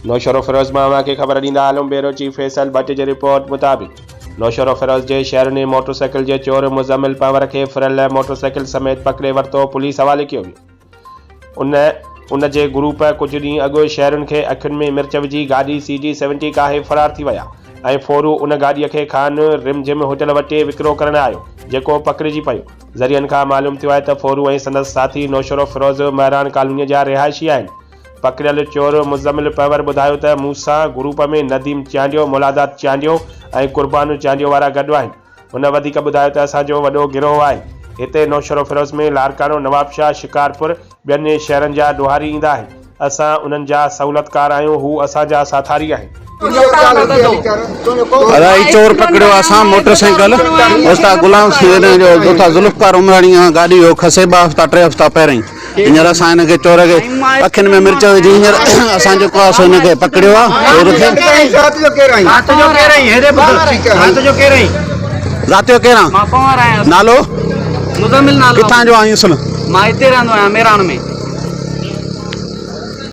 نوشهروفيروز مان اوهان کي خبر ڏيندا هلون بيورو چيف فيصل ڀٽ جي رپورٽ مطابق نوشهروفيروز جي شهر ۾ موٽرسائيڪل جي چور مزمل پنهور کي ڦريل موٽرسائيڪل سميت پڪڙي ورتو پوليس حوالي ڪيو ويو ان ان جي گروپ ڪجهه ڏينهن اڳ شهرين کي اکين ۾ مرچ وجهي گاڏي سي جي سيونٽي ڪاهي فرار ٿي ويا ۽ ڦورو ان گاڏي کي خان رم جھم هوٽل وٽ وڪرو ڪرڻ آيو جيڪو پڪڙجي پيو ذريعن کان معلوم ٿيو آهي ته ڦورو ۽ سندس ساٿي نوشهروفيروز مهراڻ ڪالوني جا رهائشي آهن پڪڙيل چور مزمل پنهور ٻڌايو ته مون سان گروپ ۾ نديم چانڊيو، مولاداد چانڊيو ۽ قربان چانڊيو وارا گڏ آهن. هن وڌيڪ ٻڌايو ته اسان جو وڏو گروهه آهي. هتي نوشهروفيروز ۾ لاڙڪاڻو، نوابشاهه، شڪارپور، ٻين شهرن جا ڏوهاري ايندا آهن. اسان انهن جا سهولتڪار آهيون، هو اسان جا ساٿاري آهن. ادا هي چور پڪڙيو اسان موٽر سائيڪل استاد غلام استاد ذوالفقار عمراڻي کان گاڏي هو کسي ٻه هفتا ٽي هفتا پهرين هينئر اسان هن کي چور کي اکين ۾ مرچ وجهي هينئر اسان جيڪو آهي سو هن کي پڪڙيو آهي چور کي ذات جو ڪير آهين ذات جو ڪير آهين مان پنهور آهيان نالو مزمل نالو ڪٿان جو آهين اصل مان هتي رهندو آهيان ميراڻ ۾